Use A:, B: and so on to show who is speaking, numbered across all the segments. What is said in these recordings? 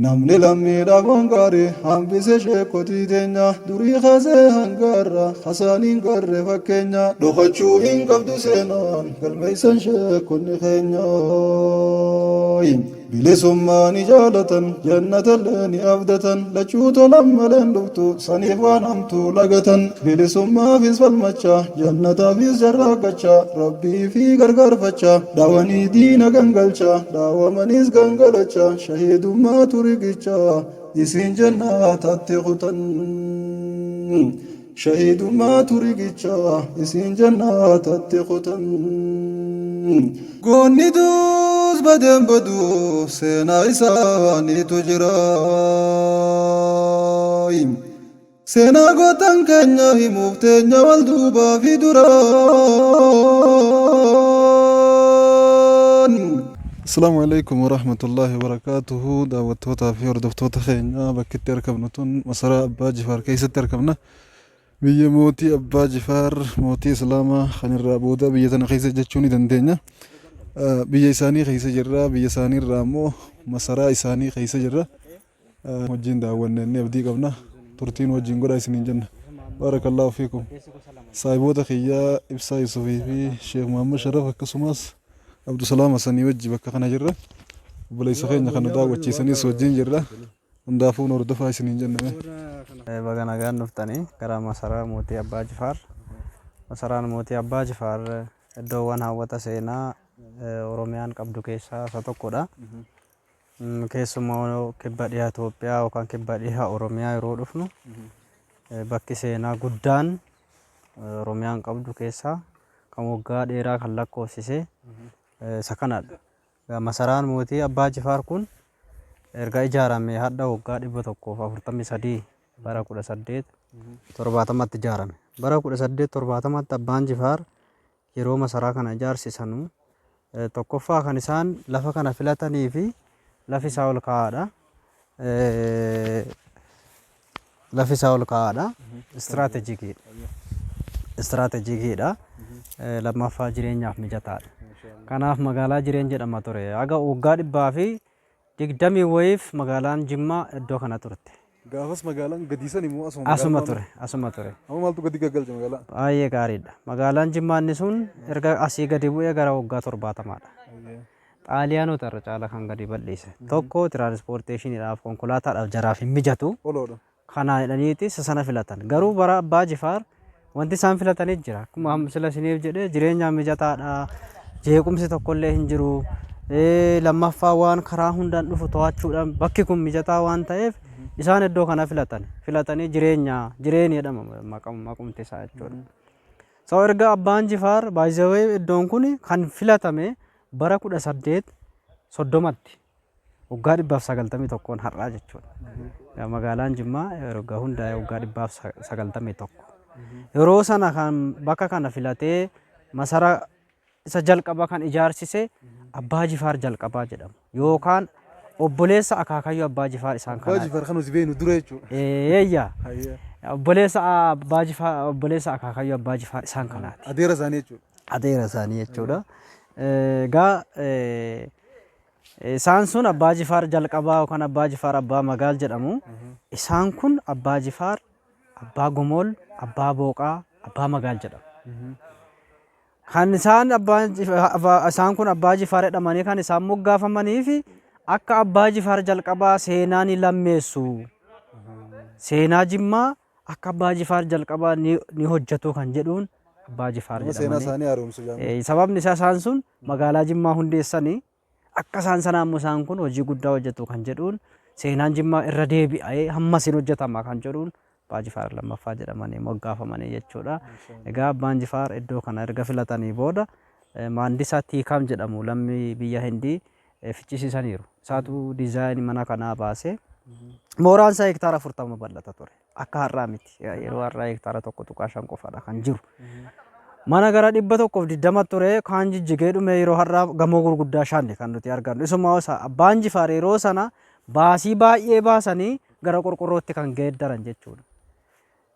A: Namni lammiidhaaf waan gaarii hambise sheekotii teenya durii kaasee hanga har'a hasaaniin garre fakkeenya dhokachuu hin qabdu seenaan galmeessan sheekonni keenya. Bilisummaa ni jaalatan jannatallee ni abdatan lachuu tolan maleen dhuftu saniif waan hamtuu lagatan bilisummaafis falmachaa jannataafis jarraaqachaa rabbii fi gargaarfachaa dhaawanii diina gangalchaa dhaawamanis gangalachaa shahiidummaatu riqichaa isiin jannaatatti kutan. Shahiidummaatu riqichaa isiin jannaatatti kutan. Goonni duus badeen badu seenaa isaaniitu jira. Seenaa gootan keenya himuuf teenya wal duubaa fi duraan.
B: Asalaamu alaikum warahmatullaahi wabarakaatuhu. Daawwattootaa fi hordoftoota keenya, bakkitti argamnu tun masaraa Abbaa Jifaar keessatti argamna. Biyya mootii Abbaa Jifaar, mootii Islaamaa kan irraa booda biyya tana keessa jechuu ni dandeenya. Biyya isaanii keessa jirra. Biyya isaanii irraa immoo masaraa isaanii keessa jirra. Wajjin daawwanne inni abdii qabna. Turtiin wajjin godhaa isiniin jenna. Baarakallaahu fiikum. Saahiboota kiyyaa Ibsaa Yusufii fi Sheekh Muhammad Sharaf akkasumas Abdusalaam Hasanii wajji bakka kana jirra. Obboleessa keenya kan nu daawwachiisanis wajjin jirra. Hundaafuu nu hordofaa isiniin jenna.
C: Baga nagaan dhuftanii gara masaraa mootii Abbaa Jifaar. Masaraan mootii Abbaa Jifaar iddoowwan hawwata seenaa Oromiyaan qabdu keessaa isa tokkodha. Keessumaa kibba dhiha Itoophiyaa yookaan kibba dhiha Oromiyaa yeroo dhufnu, bakki seenaa guddaan Oromiyaan qabdu keessaa kan waggaa dheeraa kan lakkoofsise isa kanadha. Masaraan mootii Abbaa Jifaar kun erga ijaarame hadha waggaa 143, bara 1870tti ijaarame. Bara 1870tti Abbaan Jifaar yeroo masaraa kana ijaarsisanu, tokkoffaa kan isaan lafa kana filatanii fi lafi isaa ol ka'aadha. Lafi isaa ol ka'aadha. Istiraatejikiidha. Istiraatejikiidha. Lammaffaa jireenyaaf mijataadha. Kanaaf magaalaa jireen jedhama ture. Haga waggaa 120 wayiif magaalaan Jimmaa iddoo kana turte.
B: Gaafas magaalaan gadiisan immoo asuma
C: Asuma ture. Asuma ture.
B: Amma maaltu gadi gaggalche magaalaa?
C: Baay'ee gaariidha. Magaalaan Jimmaa inni sun erga asii gadi bu'ee gara waggaa 70dha. Xaaliyaanota irra caala kan gadi bal'ise. Tokko tiraanspoorteeshiniidhaaf, konkolaataadhaaf jaraaf hin mijatu.
B: Oloodha.
C: Kanaa jedhaniiti isa sana filatan. Garuu bara Abbaa Jifaar wanti isaan filatanii jira. Akkuma amma sila isiniif jedhee, jireenyaaf mijataadha. Jeequmsi tokkollee hin jiru. Lammaffaa waan karaa hundaan dhufu to'achuudhaan bakki kun mijataa waan ta'eef isaan iddoo kana filatan. Filatanii jireenya jireenya jedhama maqumti isaa jechuudha. So erga Abbaan Jifaar, by the way, iddoon kun kan filatame bara 1830tti, waggaa 191n har'aa jechuudha. Magaalaan Jimmaa erga hundaa'e waggaa 191. Yeroo sana kan bakka kana filatee masara isa jalqaba kan ijaarsise Abbaa Jifaar jalqabaa jedhamu yookaan obboleessa akaakayyuu Abbaa Jifaar isaan
B: Abbaa
C: kana.
B: Jifaar kan nuti beeknu dura jechuudha.
C: Eeyya.
B: Hayyee.
C: Obboleessa Abbaa Jifaar, obboleessa akaakayyuu Abbaa Jifaar isaan kanaati.
B: Adeera isaanii jechuudha.
C: Adeera isaanii jechuudha. Egaa isaan sun Abbaa Jifaar jalqabaa yookaan Abbaa Jifaar Abbaa Magaal jedhamu. Isaan kun Abbaa Jifaar, Abbaa Gomol, Abbaa Booqaa, Abbaa Magaal jedhamu. Kan isaan isaan kun Abbaa Jifaar jedhamanii kan isaan moggaafamanii fi akka Abbaa Jifaar jalqabaa seenaa ni lammeessu. Seenaa Jimmaa akka Abbaa Jifaar jalqabaa ni hojjetu kan jedhuun Abbaa Jifaar
B: Nama seenaa
C: jedhamanii.
B: isaanii haaromsu jedhamu.
C: Sababni isaa isaan sun magaalaa Jimmaa hundeessanii, akka isaan sanaa immoo isaan kun hojii guddaa hojjetu kan jedhuun, seenaan Jimmaa irra deebi'ee hammas hin hojjetama kan jedhuun Abbaa Jifaar lammaffaa jedhamanii moggaafamanii jechuudha. Egaa Abbaan Jifaar iddoo kana erga filatanii booda maandisaa Tiikaam jedhamu lammii biyya Hindii fichisiisaniiru. Isaatu diizaayinii mana kanaa baasee, mooraan isaa hektaara 40 bal'ata ture. Akka har'aa miti. Yeroo har'aa hektaara 1.5 qofadha kan jiru. Mana gara 120 ture, kaan jijjigee dhume. Yeroo har'aa gamoo gurguddaa shan kan nuti argannu. Isuma isa Abbaan Jifaar yeroo sana baasii baay'ee baasanii gara qorqorrootti kan geeddaran jechuudha.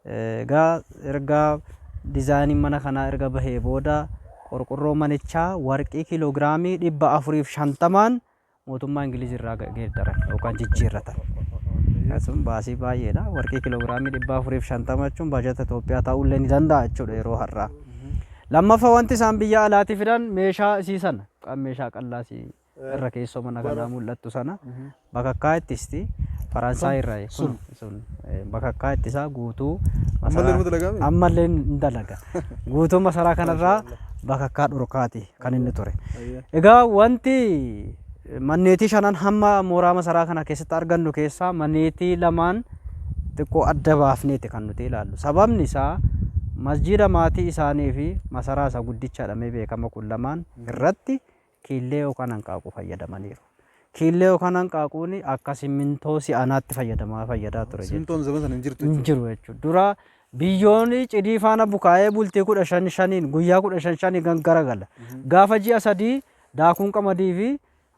C: Egaa erga diizaayiniin mana kanaa erga bahee booda qorqorroo manichaa warqii kiiloogiraamii 450n mootummaa Ingiliz irraa geeddaran yookaan jijjiirratan. Sun baasii baay'eedha. Warqii kiloogiraamii 450 jechuun baajata Itoophiyaa ta'uullee ni danda'a jechuudha yeroo har'aa. Lammaffaa, wanti isaan biyya alaatii fidan meeshaa isii sana, meeshaa qallaa isii irra keessoo mana kanaa mul'attu sana, bakakkaa ittisti. Faransaay irraa kun sun bakakkaa ittisaa guutuu
B: Ammallee numa dalagaami?
C: Ammallee ni dalaga. Guutuu masaraa kanarraa bakakkaa dhorkaati kan inni ture. Egaa wanti manneetii shanan hamma mooraa masaraa kana keessatti argannu keessaa manneetii lamaan xiqqoo adda baafneeti kan nuti ilaallu. Sababni isaa masjiida maatii isaanii fi masaraa isa guddicha jedhamee beekama kun lamaan irratti kiillee yookaan hanqaaquu fayyadamaniiru. Kiillee yookaan hanqaaquun akka simmintoo si'anaatti fayyadaa ture jechuudha.
B: Simmintoon zaman sana hin jirtu
C: Hin
B: jechuudha.
C: jiru jechuudha. Dura biyyoon cidii faana bukaa'ee bultii 15 5n, guyyaa 15 5n kan garagala. Gaafa ji'a 3 daakuun qamadii fi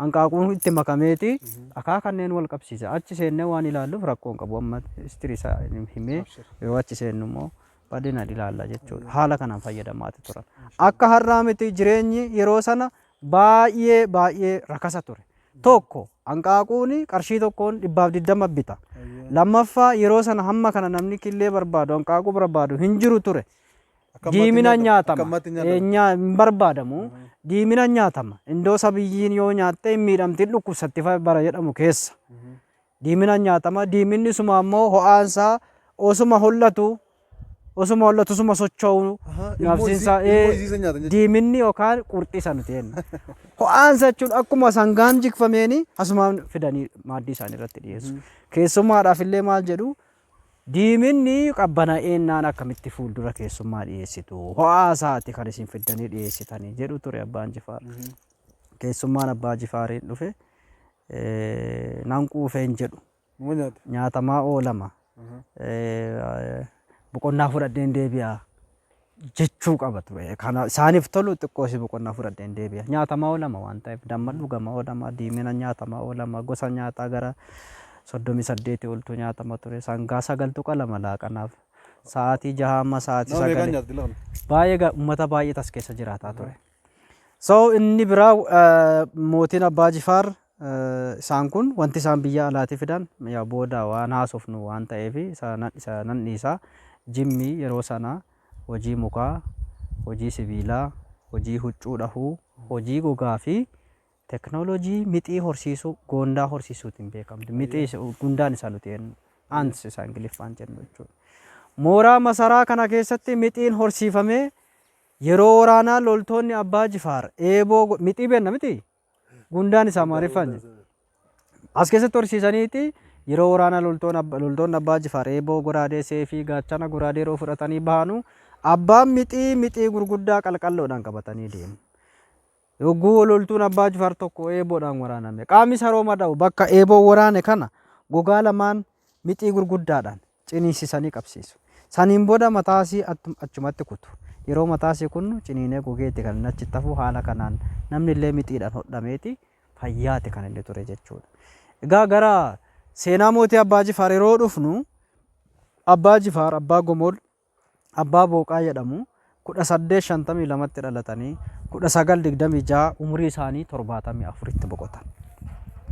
C: hanqaaquun itti makameeti dhakaa kanneen wal qabsiisa. Achi seennee waan ilaalluuf rakkoo hin qabu, amma istirii isaa himee yeroo achi seennu immoo bal'inaan ilaalla jechuudha. Haala kanaan fayyadamaati turan. Akka har'aa miti, jireenyi yeroo sana baay'ee baay'ee rakasa ture. Tokko, hanqaaquun qarshii tokkoon 120 bita. Lammaffaa, yeroo sana hamma kana namni killee barbaadu, hanqaaquu barbaadu hin jiru ture.
B: Akka ammaatti
C: Diimina
B: hin
C: nyaatama.
B: Akka ammaatti hin nyaatamu.
C: Hin barbaadamu. Diimina nyaatama. Indoo sabiyyiin yoo nyaatte hin miidhamti, dhukkubsatti bara jedhamu keessa. Diimina nyaatama. Diiminni suma ammoo ho'aansaa osuma hollatu, osuma hollatu, osuma socho'u.
B: Ilmoo isiisa nyaatan jechuudha.
C: Diiminni yookaan qurxii isa nuti jennu. Ho'aansa jechuun akkuma sangaan jigfameeni asumaan fidanii maaddii isaanii irratti dhiyeessu. Keessummaadhaaf illee maal jedhu? Diiminni qabbanaa'eennaan akkamitti fuuldura keessummaa dhiyeessitu? Ho'aa isaati kan isin fiddanii dhiyeessitanii jedhu ture Abbaan Jifaar. Keessummaan Abbaa Jifaariin dhufe nan quufeen jedhu.
B: Numa nyaata.
C: Nyaatamaa oolama. Boqonnaa fudhadheen deebi'a jechuu qaba ture. Kana isaaniif tolu xiqqoo si boqonnaa fudhadheen deebi'a. Nyaatamaa oolama waan ta'eef, damma dhugamaa oolama, diimina nyaatamaa oolama, gosa nyaataa gara 38 oltu nyaatama ture. Sangaa sagaltu qalama laaqanaaf. Sa'aatii 6 amma sa'aatii
B: Nama meeqaan
C: 9.
B: nyaatti lafa?
C: Baay'ee, uummata baay'eetu as keessa jiraataa ture. So inni biraa mootiin Abbaa Jifaar isaan kun wanti isaan biyya alaatii fidan yaa booda waan haasofnu waan ta'eef isa nan dhiisa. Jimmi yeroo sana hojii mukaa, hojii sibiilaa, hojii huccuu dhahuu, hojii gogaa fi teknoolojii mixii horsiisuu, goondaa horsiisuutiin beekamti. Mixii gundaan isa nuti jennu. Ants isa Ingiliffaan jennu jechuudha. Mooraa masaraa kana keessatti mixiin horsiifamee yeroo waraanaa loltoonni Abbaa Jifaar eeboo mixii beenna miti? Gundaan isaa Amaariffaan jedhu. As keessatti horsiisaniiti yeroo waraanaa loltoonni Abbaa Jifaar eeboo, goraadee, seefii, gaachana, goraadee yeroo fudhatanii bahanu abbaan mixii mixii gurguddaa qalqalloodhaan qabatanii deemu. Yogguu loltuun Abbaa Jifaar tokko eeboodhaan waraaname, qaamni saroo madaa'u bakka eeboo waraane kana gogaa lamaan mixii gurguddaadhaan ciniinsisanii qabsiisu. Saniin booda mataasii achumatti kutu. Yeroo mataasii kunnu ciniinee gogeetti kan inni achitti hafu. Haala kanaan namni illee mixiidhaan hodhameeti fayyaati kan inni ture jechuudha. Egaa gara seenaa mootii Abbaa Jifaar yeroo dhufnu, Abbaa Jifaar Abbaa Gomol Abbaa Booqaa jedhamu, 1852tti dhalatanii 1926 umurii isaanii 74tti boqotan.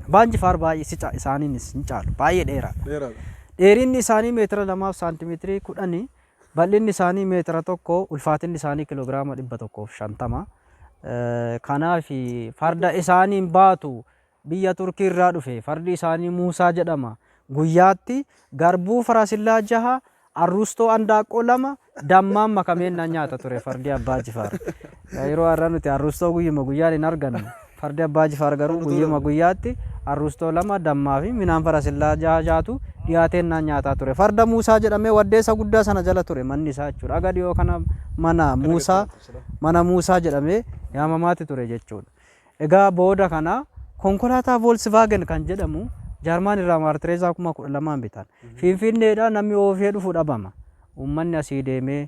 C: Abbaan Jifaar baay'ee si isaaniinis hin caalu, baay'ee dheeraadha.
B: Dheeraadha.
C: Dheerinni isaanii meetira 2 fi saantimeetirii 10, bal'inni isaanii meetira 1, ulfaatinni isaanii kiloogiraama 150. Kanaaf farda isaaniin baatu biyya Turkii irraa dhufe, fardi isaanii Muusaa jedhama. Guyyaatti garbuu farasillaa jaha, arrustoo andaaqqoo lama dammaan makameen na nyaata ture fardi Abbaa Jifaar. Yeroo har'a nuti arrustoo guyyuma guyyaan hin argannu. Fardi Abbaa Jifaar garuu guyyuma guyyaatti arrustoo lama, dammaa fi midhaan farasillaa jaha jaatu dhiyaateen naan nyaataa ture. Farda Muusaa jedhamee waddeessa guddaa sana jala ture manni isaa jechuudha. Aga dhiyoo kana mana Muusaa, mana Muusaa jedhamee yaamamaati ture jechuudha. Egaa booda kana konkolaataa Volkswagen kan jedhamu Jaarmaan irraa maartireezaa 12,000 bitan. Finfinneedhaa namni oofee dhufu dhabama. Uummanni asii deemee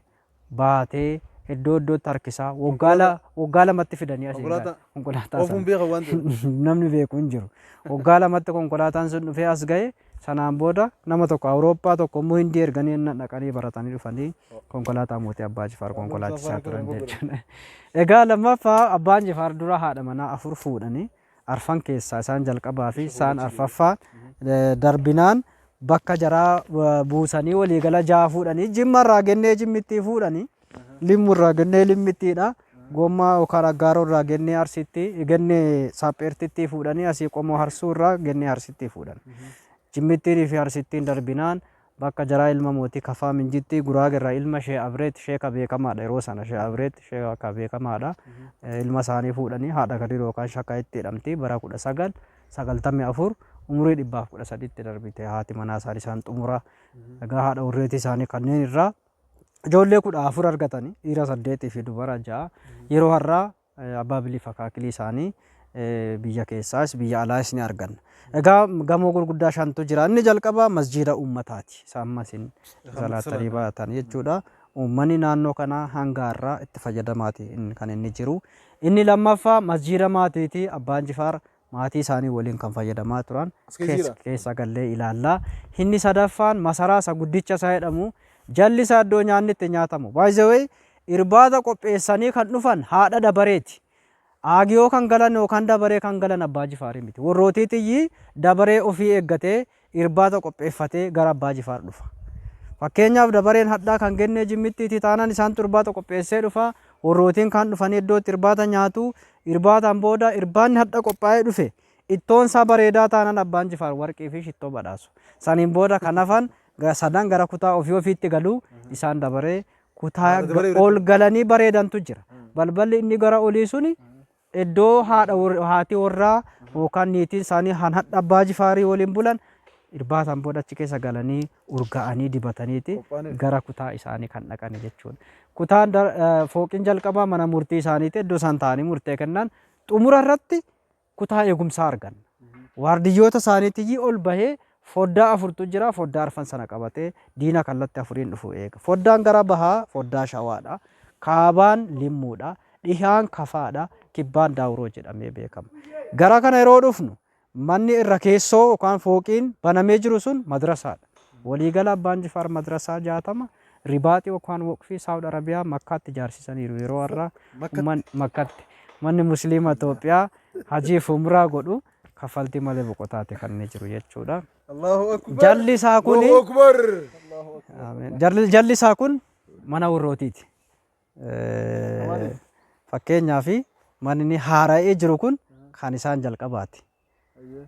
C: baatee iddoo iddootti harkisaa waggaa lamatti fidanii asii
B: Konkolaataa?
C: Konkolaataa
B: Oofuun
C: sana.
B: beekan waan ta'eef.
C: Namni beeku hin jiru. Waggaa lamatti konkolaataan sun dhufee as gahe. Sanaan booda nama tokko Awurooppaa, tokko immoo Hindii erganii inni dhaqanii baratanii dhufanii konkolaataa mootii Abbaa Jifaar konkolaachisaa turan jechuudha. Egaa lammaffaa, Abbaan Jifaar dura haadha manaa afur fuudhanii Arfan keessaa isaan jalqabaa fi isaan arfaffaa darbinaan bakka jaraa buusanii waliigala ja'a fuudhanii Jimma irraa gennee Jimmittii fuudhanii Limmu irraa gennee Limmittiidha. Gommaa yookaan Aggaaroo irraa gennee Arsitti gennee Saapheertittii fuudhanii asii qomoo Harsuu irraa gennee Arsittii fuudhan. Jimmittiinii fi Arsittiin darbinaan bakka jaraa ilma mootii Kafaa Minjittii Guraage irraa ilma Shee Abreet sheeka beekamaadha yeroo sana Shee Abreet sheeka beekamaadha. Ilma isaanii fuudhanii haadha Kadir yookaan Shakaayitti jedhamti bara 1994 umurii 113tti darbite haati manaa isaanii isaan xumura. Egaa haadha warreetii isaanii kanneen irraa ijoollee 14 argatanii dhiira 8 fi dubara 6 yeroo har'aa abbaa biliif akaakilii isaanii biyya keessaas biyya alaas ni arganna. Egaa gamoo gurguddaa shantu jira. Inni jalqabaa masjiida uummataati. Isa amma isin salaattanii baatan jechuudha. Uummanni naannoo kanaa hanga har'aa itti fayyadamaati kan inni jiru. Inni lammaffaa masjiida maatiiti. Abbaan Jifaar maatii isaanii waliin kan fayyadamaa turan
B: As keessa jira?
C: keessa gallee ilaalla. Inni sadaffaan masaraa isa guddicha isaa jedhamu jalli isaa iddoo nyaanni itti nyaatamu. By the way, irbaata qopheessanii kan dhufan haadha dabareeti. Aagiyoo kan galan yookaan dabaree kan galan Abbaa Jifaarii miti. Warrootii tiyyi dabaree ofii eeggatee irbaata qopheeffatee gara Abbaa Jifaar dhufa. Fakkeenyaaf dabareen hadhaa kan gennee Jimmittiiti taanaan isaantu irbaata qopheessee dhufa. Warrootiin kaan dhufanii iddootti irbaata nyaatu. Irbaataan booda irbaanni hadha qophaa'ee dhufe ittoon isaa bareedaa taanaan Abbaan Jifaar warqii fi shittoo badhaasu. Saniin booda kan hafan sadan gara kutaa ofii ofiitti galu. Isaan dabaree kutaa
B: Haadha dabaree
C: ol galanii bareedantu jira. Balballi inni gara olii suni iddoo haadha haati warraa yookaan niitiin isaanii han hadha Abbaa Jifaarii waliin bulan irbaataan booda achi keessa galanii urga'anii dibataniiti
B: Qophaa'anii.
C: gara kutaa isaanii kan dhaqani jechuudha. Kutaan fooqiin jalqabaa mana murtii isaaniiti iddoo isaan taa'anii murtee kennan xumura irratti kutaa eegumsaa arganna. Waardiyyoota isaaniitii ol bahee foddaa afurtu jira foddaa arfan sana qabatee diina kallatti afuriin dhufu eega. Foddaan gara bahaa foddaa Shawaadha. Kaabaan Limmuudha. Dhihaan Kafaadha. Kibbaan Daawuroo jedhamee beekama. Gara kana yeroo dhufnu manni irra keessoo yookaan fooqiin banamee jiru sun madrasaadha. Waliigala Abbaan Jifaar madrasaa 60 ribaaxii yookaan waqfii Saawud Arabiyaa Makkaatti ijaarsisaniiru yeroo har'aa Makkatti. Manni Musliima Itoophiyaa hajiif umraa godhu kaffaltii malee boqotaati kan inni jiru jechuudha.
B: Allahu Akbar.
C: Jalli isaa kun
A: Allahu Akbar.
C: Ameen. Jalli isaa kun mana warrootiiti. Fakkeenyaaf manni inni haara'ee jiru kun kan isaan jalqabaati.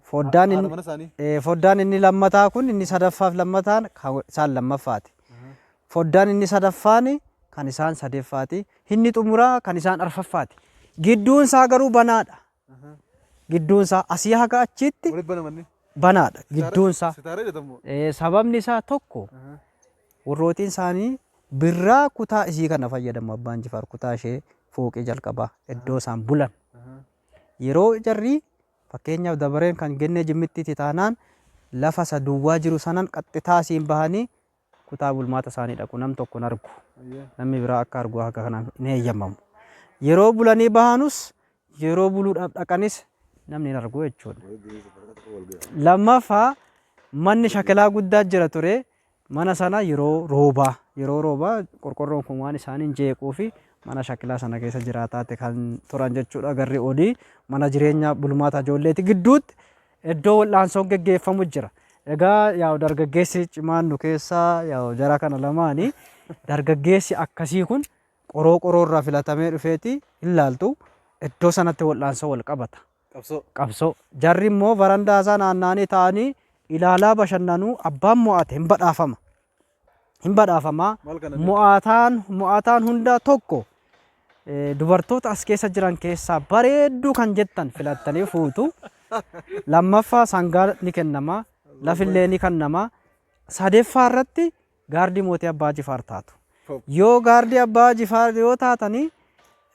C: Foddaan
B: Haadha
C: inni
B: mana isaanii.
C: Foddaan inni lammataa kun inni sadaffaaf lammataan kan isaan lammaffaati. Foddaan inni sadaffaan kan isaan sadeffaati. Inni xumuraa kan isaan arfaffaati. Gidduun isaa garuu banaadha. Gidduun isaa asii haga achiitti
B: Walitti banamanni.
C: banaadha. Gidduun isaa.
B: Sitaaree jedhamu.
C: Sababni isaa tokko warrootiin isaanii birraa kutaa isii kana fayyadamu Abbaan Jifaar kutaa ishee fooqii jalqabaa iddoo isaan bulan. Yeroo jarri fakkeenyaaf dabareen kan gennee Jimmittiiti taanaan lafa isa duwwaa jiru sanan qaxxitaa asiin bahanii kutaa bulmaata isaanii dhaqu nam tokko hin argu. Namni biraa akka argu akka kanaan hin eeyyamamu. Yeroo bulanii bahanus yeroo buluudhaaf dhaqanis namni hin argu jechuudha. Lammaffaa manni shakilaa guddaa jira ture. Mana sana yeroo roobaa yeroo roobaa qorqorroon kun waan isaaniin jeequu fi mana shakilaa sana keessa jiraataati kan turan jechuudha. Garri olii mana jireenya bulmaata ijoolleeti gidduutti iddoo wal'aansoon geggeeffamu jira. Egaa yaa'u dargaggeessi cimaan nu keessaa yaa'u jara kana lamaani dargaggeessi akkasii kun qoroo qoroo irraa filatamee dhufeeti hin laaltu iddoo sanatti wal'aansoo wal qabata.
B: Qabsoo.
C: Qabsoo. Jarri immoo barandaa isaa naanna'anii taa'anii ilaalaa bashannanuu abbaan mo'ate hin badhaafama. Hin badhaafama.
B: Maal kana?
C: Mo'ataan hundaa tokko dubartoota as keessa jiran keessaa bareedduu kan jettan filattanii fuutu. Lammaffaa sangaa ni kennama. Lafillee ni kennama. Sadeeffaa irratti gaardii mootii Abbaa Jifaar taatu. Yoo gaardii Abbaa Jifaar yoo taatanii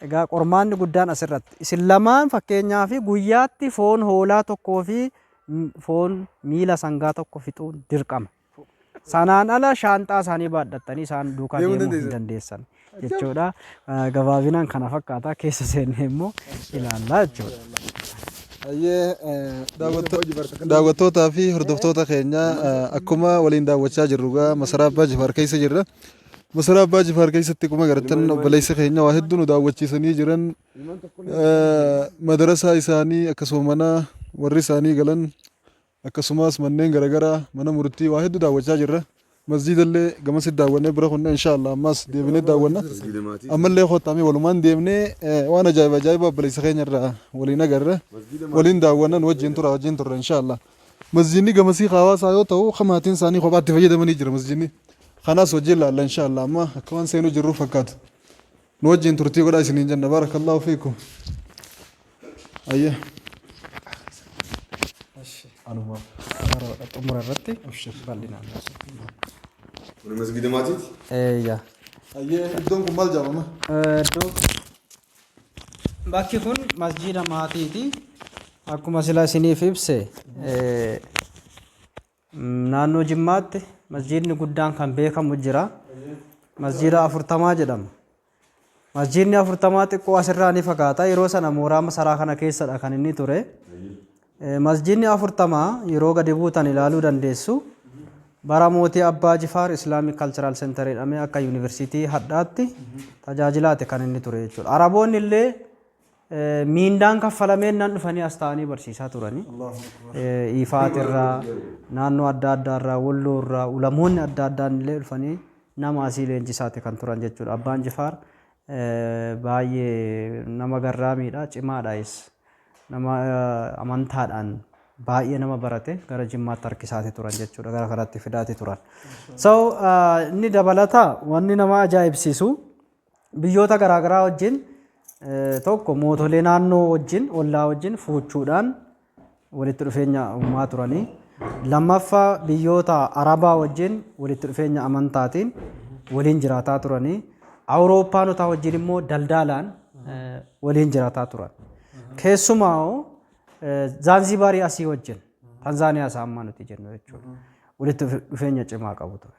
C: egaa qormaanni guddaan asirratti. Isin lamaan fakkeenyaa fi guyyaatti foon hoolaa tokkoo fi foon miila sangaa tokko fixuun dirqama. Sanaan ala shaanxaa isaanii baadhattanii isaan duukaa
B: Deemuu
C: deemuu hin
B: dandeessan.
C: dandeessan jechuudha. Gabaabinaan kana fakkaata keessa seennee immoo ilaallaa jechuudha.
B: Hayyee daawwattootaa fi hordoftoota keenya akkuma waliin daawwachaa jirru gaa masaraa Abbaa Jifaar keessa jirra. Masaraa Abbaa Jifaar keessatti akkuma agartan obboleessa keenya waa hedduu nu daawwachiisanii jiran. Madarasaa isaanii akkasuma mana warri isaanii galan akkasumas manneen garaagaraa mana murtii waa hedduu daawwachaa jirra. Masjiidallee gamasitti daawwannee bira kunne inshaallah ammas deebinee daawwanna. Ammallee koottaamee walumaan deemnee waan ajaa'iba ajaa'iba obboleessa keenya irraa waliin agarra. Waliin daawwanna nu wajjin tura wajjin turra inshaallah. Masjiidni gamasii hawaasaa yoo ta'u kan maatiin isaanii kophaatti fayyadamanii jira masjiidni. Kanaas wajjin laalla inshaallah amma akka waan seenuu jirru fakkaata. Nu wajjin turtii godhaa isiniin jenna barakallahu fiikum. Ayyee. Anuma.
C: Yeroo xumura irratti bal'inaan.
D: Kun masgiida maatiiti?
C: Eeyyaa.
B: Ayyee iddoon kun maal jedhama?
C: Iddoo bakki kun masjiida maatiiti. Akkuma sila isiniif ibse naannoo Jimmaatti masjiidni guddaan kan beekamu jira. Masjiida 40 jedhama. Masjiidni 40 xiqqoo asirraa ni fagaata. Yeroo sana mooraa masaraa kana keessadha kan inni ture. Masjiidni 40 yeroo gadi buutan ilaaluu dandeessu. Bara mootii Abbaa Jifaar Islamic Cultural Center jedhamee akka yuunivarsiitii hadhaatti tajaajilaate kan inni ture jechuudha. Araboonni illee miindaan kaffalameen nan dhufanii as ta'anii barsiisaa turani. Ifaat irraa, naannoo adda addaa irraa, Walloo irraa, ulamoonni adda addaan illee dhufanii nama asii leenjisaati kan turan jechuudha. Abbaan Jifaar baay'ee nama garraamiidha, cimaadhaayis. Nama amantaadhaan baay'ee nama barate gara Jimmaatti harkisaati turan jechuudha. Gara kanatti fidaati turan. So inni dabalataa wanni nama ajaa'ibsiisu biyyoota garaagaraa wajjin, tokko mootolee naannoo wajjin, ollaa wajjin fuuchuudhaan walitti dhufeenya uumaa turanii. Lammaffaa biyyoota Arabaa wajjin walitti dhufeenya amantaatiin waliin jiraataa turanii. Awurooppaanotaa wajjin immoo daldaalaan waliin jiraataa turan. Keessumaa Zaanzibaarii asii wajjin, Tanzaaniyaa isaa ammaa nuti jennu jechuudha. Walitti dhufeenya cimaa qabu ture.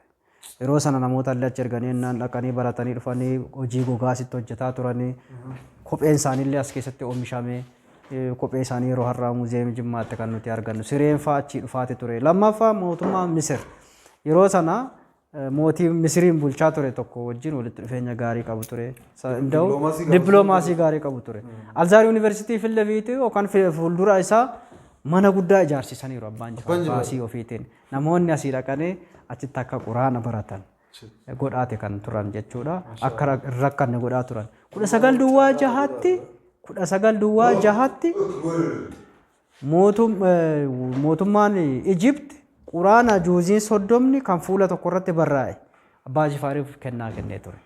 C: Yeroo sana namoota illee achi erganii ennaan dhaqanii baratanii dhufanii hojii gogaa asitti hojjetaa turanii, kopheen isaanii illee as keessatti oomishamee, kophee isaanii yeroo har'aa muuziyeemii Jimmaatti kan nuti argannu sireen fa'aa achii dhufaati ture. Lammaffaa mootummaa Misir yeroo sana mootii Misiriin bulchaa ture tokko wajjin walitti dhufeenya gaarii qabu ture. Dippiloomaasii gaarii qabu ture. Alzaar Yuunivarsiitii fi Leviitii yookaan fuuldura isaa mana guddaa ijaarsisaniiru Abbaan Jifaar baasii ofiitiin. Namoonni asii dhaqanii achitti akka quraana baratan godhaate kan turan jechuudha. Akka hin rakkanne godhaa turan. 1906tti, 1906tti mootummaan Ijipt quraana juuziin 30 kan fuula tokko irratti barraa'e Abbaa Jifaariif kennaa kennee ture.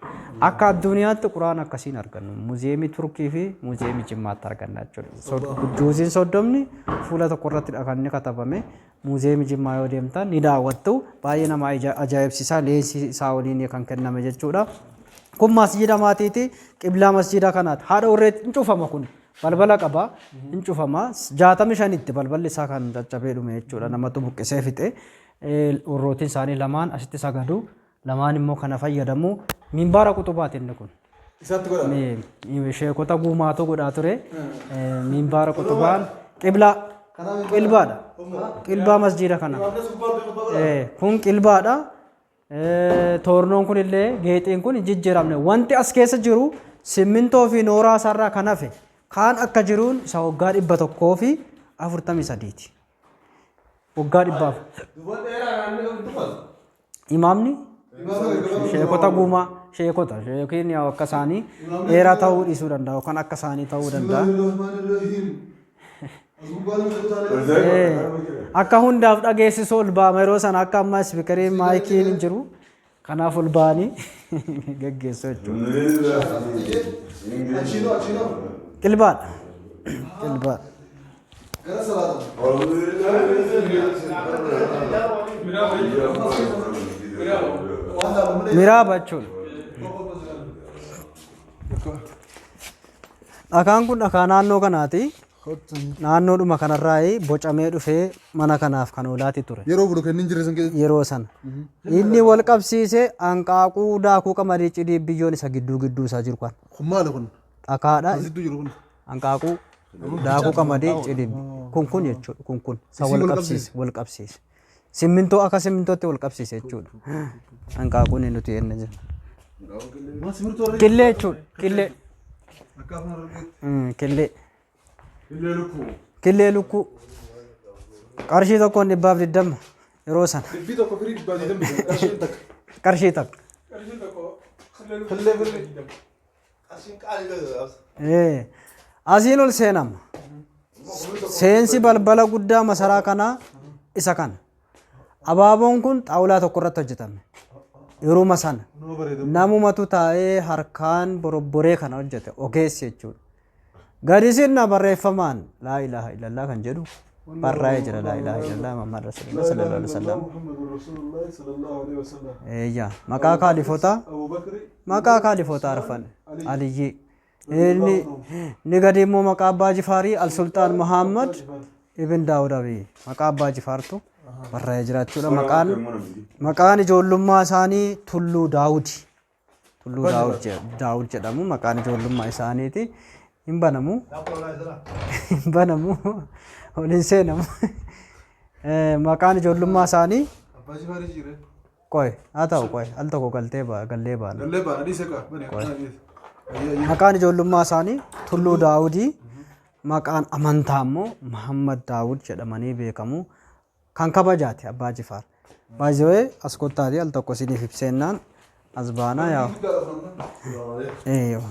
C: Akka addunyaatti quraana akkasiin argannu. Muuziyeemii Turkii fi muuziyeemii Jimmaatti arganna jechuudha. Juuziin 30 fuula tokko irratti kan inni katabame. Muuziyeemii Jimmaa yoo deemtan ni daawwattu. Baay'ee nama ajaa'ibsiisa. Leensi isaa waliin kan kenname jechuudha. Kun masjiida maatiiti. Qiblaa masjiida kanaati. Haadha warreetti hin cufama kun. Balbala qaba. Hin cufama. 65tti balballi isaa kan caccabee dhume jechuudha. Namatu buqqisee fixe. Warrootiin isaanii lamaan asitti sagadu. Lamaan immoo kana fayyadamu. Minbaara quxubaati inni kun.
B: Isaatti godhama.
C: Sheekota guumaatu godhaa ture. Minbaara quxubaan qiblaa. Qilbaadha. Qilbaa masjiida kana. Kun qilbaadha. Toornoon kun illee geexiin kun hin jijjiiramne. Wanti as keessa jiru simmintoo fi nooraa isaarraa kan hafe kaan akka jiruun isa waggaa 143ti. Waggaa dhibbaaf. Imaamni sheekota guumaa, sheekota yookiin akka isaanii dheeraa ta'uu dhiisuu danda'a yookaan akka isaanii ta'uu danda'a. Akka hundaaf dhageessisu ol ba'ama yeroo sana, akka ammaa ispiikariin maayikiin hin jiru. Kanaaf ol ba'anii geggeessu jechuudha.
B: Achiinoo.
C: Qilbaadha. Qilbaadha.
B: Gara salaata.
C: Miraaba jechuudha. Dhakaan kun dhakaa naannoo kanaati. Naannoodhuma kanarraa bocamee dhufee mana kanaaf kan oolaati ture.
B: Yeroo bulu kennin jirre san keessatti.
C: Yeroo sana. Inni wal qabsiise hanqaaquu daakuu qamadii cidii biyyoon isa gidduu gidduu isaa jiru kan.
B: Kun maali kun?
C: Dhakaadha.
B: Asitti jiru kun.
C: Hanqaaquu daakuu qamadii cidii kun kun jechuudha, kun kun isa
B: Isii
C: wal
B: wal
C: qabsiise, wal qabsiise. Simmintoo akka simmintootti wal qabsiise jechuudha. Hanqaaquun nuti jenne jira.
B: Maal simbirtuu warra
C: Qillee jechuudha. Qillee.
B: Akka afaan Harargeetti.
C: Qillee.
D: Illee lukkuu.
C: Qillee lukkuu. Qarshii tokkoon 120 yeroo sana.
B: Dhibbii tokko firii 120 bitan qarshiin takka.
C: Qarshii takka.
B: Qillee firii.
C: Asiin ol seenama. Seensi balbala guddaa masaraa kanaa isa kana. Abaaboon kun xaawulaa tokko irratti hojjetame. Yeruma sana.
B: Nama bareeda.
C: Namumatu taa'ee harkaan borobboree kana hojjete ogeessi jechuudha. Gadi sinna barreeffamaan laa ilaaha illallah kan jedhu barraa'ee jira laa ilaaha illallah Muhammad Rasulullah sallallahu alaihi wasallam.
B: Muhammadu Rasulullah sallallahu alaihi wasallam.
C: Eeyyaa maqaa kaalifotaa
B: Abu Bakri.
C: maqaa kaalifotaa arfan Aliyyi. Inni gadi immoo maqaa Abbaa Jifaarii Al-Sultaan Muhammad Ibn Daawud Abiy maqaa Abbaa Jifaartu barraa'ee jira jechuudha. Maqaan ijoollummaa isaanii Tulluu Daawudi. Tulluu Daawud jedhamu maqaan ijoollummaa isaaniiti. Hin banamu. Hin banamu. Ol hin seenamu. Maqaan ijoollummaa isaanii
B: Abbaa Jifaarii jire.
C: Qoy haa ta'u qoy al tokko galtee gallee baana.
B: Gallee baana dhiise kaa. Bani akkana dhiise. Ayyee ayyee.
C: Maqaan ijoollummaa isaanii Tulluu Daawudii, maqaan amantaa immoo Muhammad Daawud jedhamanii beekamu. Kan kabajaati Abbaa Jifaar. Baay'ee as kottaatii al tokko isiniif ibseennaan as baanaa yaa. Eeyyoo.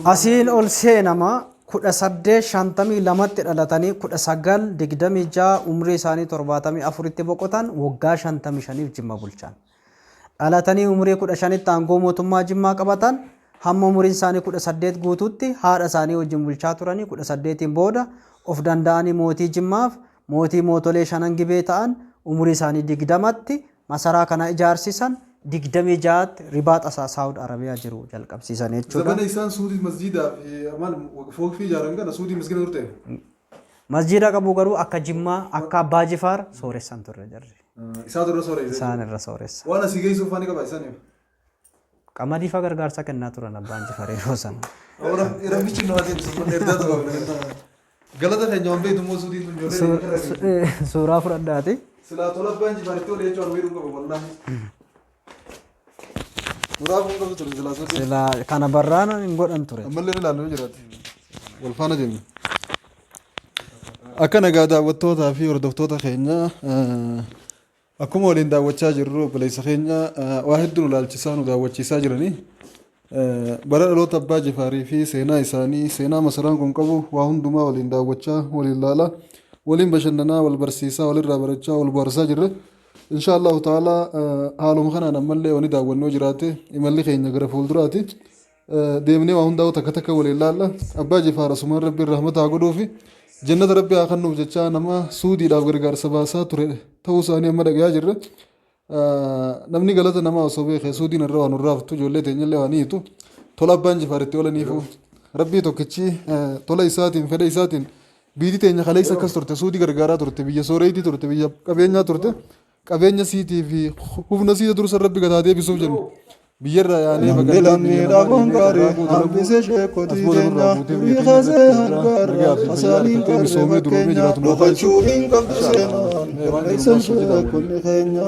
C: Asiin ol seenama 1852tti dhalatanii 1926 umrii isaanii 74tti boqotan waggaa 55f Jimma bulchan. Dhalatanii umrii 15tti aangoo mootummaa Jimmaa qabatan hamma umriin isaanii 18 guututti haadha isaanii wajjin bulchaa turanii 18n booda of danda'anii mootii Jimmaaf mootii mootolee shanan Gibee ta'an umurii isaanii 20tti masaraa kana ijaarsisan 26tti ribaaxa isaa Saawud Arabiyaa jiru jalqabsiisan jechuudha.
B: Zamana isaan suudii masjiidaa fi maal fooqii ijaaran kana suudii miskiina turte.
C: Masjiida qabu garuu akka Jimmaa akka Abbaa Jifaar sooressan turre jarri.
B: Isaa turre sooressa.
C: Isaan irra sooressa.
B: Waan asii geessuuf faani qaba isaaniif.
C: Qamadii fa gargaarsa kennaa turan Abbaan Jifaar yeroo sana.
B: Rabbichi nu haa deebisu ergaa tokko. Galata keenya waan beektu immoo suutiin tun ijoollee.
C: Suuraa fudhadhaati.
B: Silaa tola Abbaan Jifaaritti olii jechuun waan qabu wallaahi. Suuraa kun qabu ture silaa suutiin.
C: Silaa kana barraan hin godhan ture.
B: Ammallee ni ilaallu jiraati. Wal faana deemna. Akka nagaa daawwattootaa fi hordoftoota keenya akkuma waliin daawwachaa jirru obboleessa keenya waa hedduu nu ilaalchisaa nu daawwachiisaa jiranii. Bara dhaloota Abbaa Jifaarii fi seenaa isaanii seenaa masaraan kun qabu waa hundumaa waliin daawwachaa waliin ilaalaa waliin bashannanaa wal barsiisaa walirraa barachaa wal bohaarsaa jirre. Insha Allahu ta'ala haaluma kanaan ammallee wani daawwannoo jiraate imalli keenya gara fuulduraati. Deemnee waa hundaa'u takka takka waliin laalla. Abbaa Jifaar asumaan Rabbiin rahmata haa godhuufi jannata Rabbi haa kennuuf jechaa nama suudiidhaaf gargaarsa baasaa ture ta'uu isaanii amma dhagayaa jirra. Namni galata namaa osoo beekee suudiin irra waan urraaftu ijoollee teenyallee waan hiitu tola Abbaan Jifaar itti oolaniifu Rabbii tokkichi tola isaatiin fedha isaatiin biyyi teenya kaleessa akkas turte suudii gargaaraa turte biyya sooreetii turte biyya qabeenyaa turte qabeenya siitii fi humna siita dursa Rabbi gataa deebisuuf jenna. Biyyarraa yaanee
A: Namni
B: baqannee biyya
A: lammii
B: namaa
A: dhabuun
B: deemnee
A: gaarii
B: carraaquu dalaguu
A: hambise sheekotii
B: as booda nurraa
A: teenya
B: buutee
A: durii
B: biyya keenya
A: kaasee
B: irratti
A: hanga
B: nagaa
A: har'aa
B: fi fayyaa
A: hasaaniin
B: argattee
A: qarree
B: misoomee duroomee
A: fakkeenya
B: jiraatu nu haa taasisu.
A: dhokachuu hin qabdu seenaan
B: Mee waan jiru
A: hir'isa
B: maal hojii daawwanne.
A: sheekonni keenya.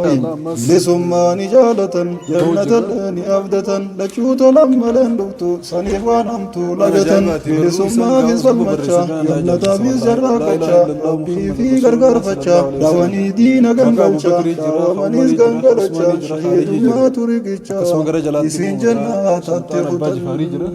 B: Inshallah ammas
A: Bilisummaa ni jaalatan
B: ta'uu jirra.
A: jannatallee ni abdatan lachuu tolan malee hin dhuftu saniif waan hamtuu
B: Waan
A: lagatan
B: ajaa'ibaati barruu isaan
A: bilisummaafis
B: gaafa sirba
A: falmachaa
B: barreessan kana na ajaa'ibsiisa
A: jannataafis
B: wallaahi. Laa ilaaha
A: jarraaqachaa
B: illallah
A: rabbii
B: Muhammad
A: fi
B: Rasulullah
A: gargaarfachaa
B: sallallahu alaihi wasallam.
A: daawanii diina
B: Maqaa
A: gangalchaa
B: Abubakrii jira,
A: daawamanis
B: Umarii jira,
A: gangalachaa
B: Usmaanii jira, Khaalijii jira.
A: shahiidummaa turiqichaa
B: Akkasuma gara jalaatti
A: isin
B: immoo maqaa
A: jannaatatti
B: Sultaan Abbaa
A: kutan
B: Jifaarii jira.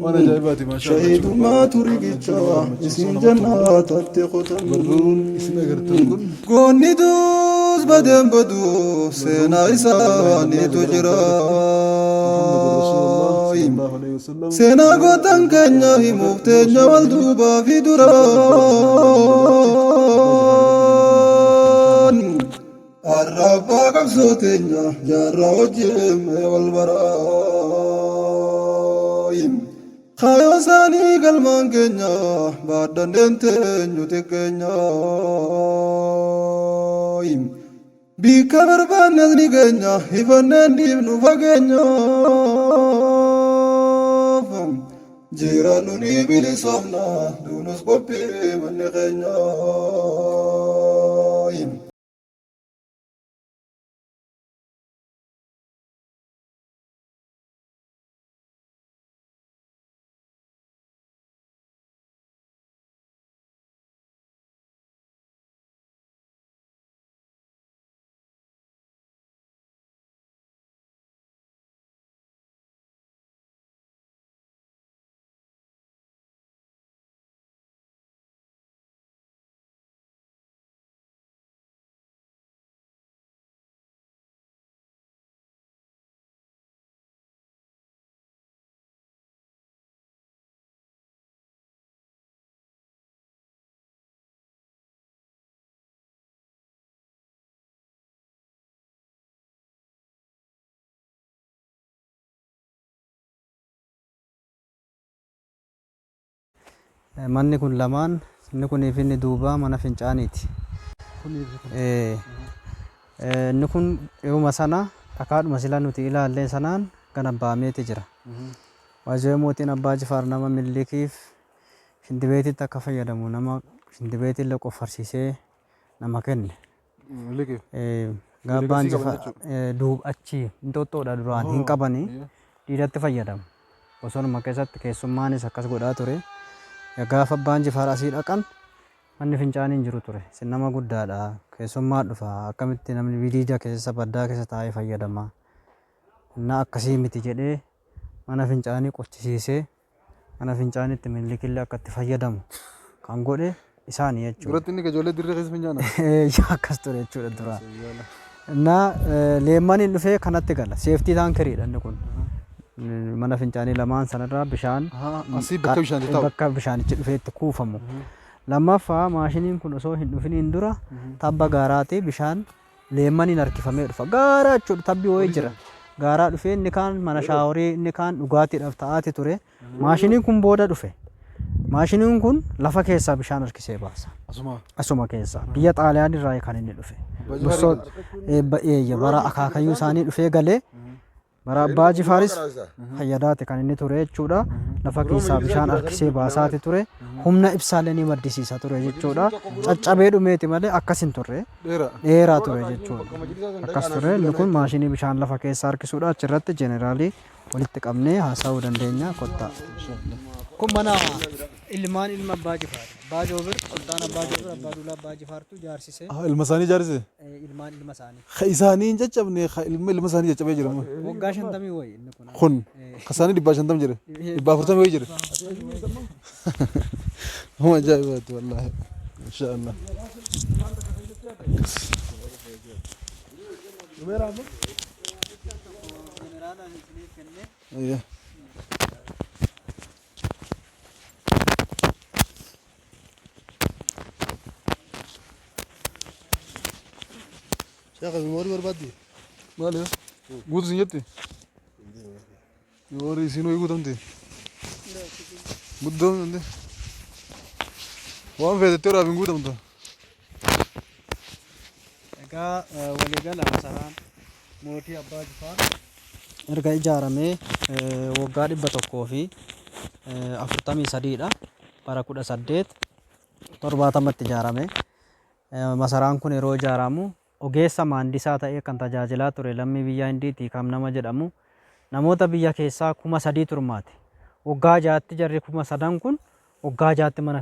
B: Waan ajaa'ibaati maashaa Allah jechuudha.
A: shahiidummaa
B: Waan hedduu
A: turiqichaa
B: nama gammachiisu
A: isin
B: namatti toludha.
A: jannaatatti kutan.
B: Barruun isin agartan kun
A: Goonni duus badeen badu
B: barruun
A: seenaa
B: kun laa ilaaha illallah
A: isaaniitu
B: jedha
A: jira.
B: gubbaarratti Muhammadu Rasulullah sallallahu alaihi wasallam
A: Seenaa gootan keenya
B: Abu
A: himuuf
B: Bakr
A: teenya wal
B: Usmaanii
A: duubaa fi
B: Sultaan Abbaa Jifaar jedhama jalatti Abbaa Jifaar Rabbiin
A: duraan. Har'a abbaa qabsoo teenya jaarraa wajjin mee wal baraayin. Kaayoo isaanii galmaan keenya baadhanneen teenyu xiqqeenya. Bikka barbaannes ni keenya ifanneen dhiibnu fageenyaaf. Jiraannu ni bilisoomna duunus qophii manni keenya.
C: Manni kun lamaan inni kunii fi inni duubaa mana fincaaniiti. Inni kun yeruma sana dhakaadhuma sila nuti ilaallee sanaan ganabbaameeti jira. Waajjirri mootiin Abbaa Jifaar nama Minilikiif shintibeetitti akka fayyadamu nama shintibeetii illee qoffarsiisee nama kenne.
B: Minilikiif.
C: Gaabbaan
B: Legacy qaban
C: Jifaar duub achi Inxooxxoodha duraan hin qabanii dhiiratti fayyadamu. Bosonuma keessatti keessummaanis akkas godhaa ture. Gaafa Abbaan Jifaar asii dhaqan manni fincaanii hin jiru ture. Isin nama guddaadha. Keessummaa dhufa. Akkamitti namni bidiida keessa baddaa keessa taa'ee fayyadama. Innaa akkasii miti jedhee mana fincaanii qochisiisee mana fincaaniitti Minilikillee akka itti fayyadamu kan godhe isaani jechuudha.
B: Duratti inni ijoollee dirree keessa fincaana.
C: Akkas ture jechuudha duraan. Innaa leemmaniin dhufee kanatti gala. Safety tankeriidha inni kun. Mana fincaanii lamaan sanarraa bishaan
B: Asii bakka bishaan itti taa'u.
C: Bakka bishaanichi dhufee itti kuufamu. Lammaffaa, maashiniin kun osoo hin dhufiniin dura tabba gaaraatii bishaan leemmaniin harkifamee dhufa. Gaara jechuudha, tabbi wayii jira. Gaaraa dhufee inni kaan mana shaaworii, inni kaan dhugaatiidhaaf ta'aati ture. Maashiniin kun booda dhufe. Maashiniin kun lafa keessaa bishaan harkisee baasa.
B: Asuma.
C: Asuma keessaa. Biyya Xaaliyaan irraa kan inni dhufe.
B: Abbaa Jifaar
C: Eeyya, bara akaakayyuu isaanii dhufee galee bara Abbaa Jifaaris fayyadaati kan inni ture jechuudha. Lafa keessaa bishaan harkisee baasaati ture. Humna ibsaallee ni maddisiisa ture jechuudha. Caccabee dhumeeti malee akkas hin turre.
B: Dheeraa.
C: Dheeraa ture jechuudha. Akkas ture. Inni kun maashinii bishaan lafa keessaa harkisuudha. Achirratti jeneraalii walitti qabnee haasa'uu dandeenya. Kottaa. Kun mana ilmaan ilma Abbaa Jifaar. Abbaa Joobir, Sultaan Abbaa Joobir, Abbaa Duulaa Abbaa Jifaartu ijaarsise.
B: Ilma isaanii ijaarsise.
C: Ilmaan ilma isaanii.
B: Ka isaanii hin caccabne, ka ilma ilma isaanii caccabee jira.
C: Waggaa 50 wayi inni kun.
B: Kun ka isaanii 150 jira. 140 wayii jira. Huma ajaa'ibaati wallaahi. Insha Allah. Ayya.
A: Sheekh, memory barbaaddi?
B: Maali? Guutu sin jetti? Memory isiin wayii guutamti. Guddoon hundi. Waan feetetti horaaf hin guutamtu.
C: Egaa waliigala masaraan mootii Abbaa Jifaar erga ijaaramee waggaa 143dha. Bara 1870tti ijaarame. Masaraan kun yeroo ijaaramu ogeessa maandisaa ta'ee kan tajaajilaa ture lammii biyya Hindiitii kam nama jedhamu namoota biyya keessaa 3000 turmaate. Waggaa 6tti jarri 3000 kun waggaa 6tti mana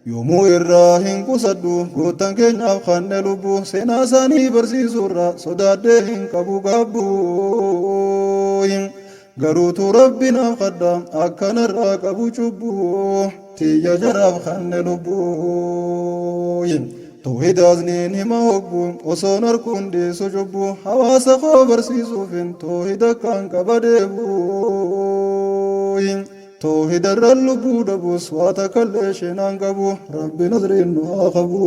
A: Yoomuu irraa hin qusadhu goottan keenyaaf kanne lubbu, seenaa isaanii barsiisuurra sodaadhee hin qabu gaabbu. Garuutu Rabbi naaf kadha akkanarraa qabu cubbu, tiyya jaraaf kanne lubbu. Toohidaas niin hima hoggu osoon harkuun dhiisu cubbu, hawaasa koo barsiisuufin toohida kan qaba deebu. Toohidarra lubbuu dhabus waa takkallee seenaan qabu, Rabbi nasriin nu haa qabu.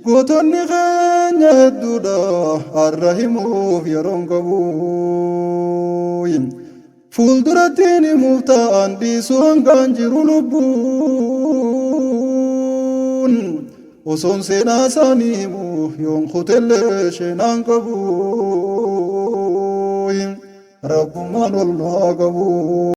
A: Gootonni keenya hedduudha, har'a himuuf yeroon qabu. Fuulduratti himuuf ta'an dhiisu hangaan jiru lubbuun. Osoon seenaa isaanii himu yoon kutellee seenaan qabu. Rabbummaan ol nu haa qabu.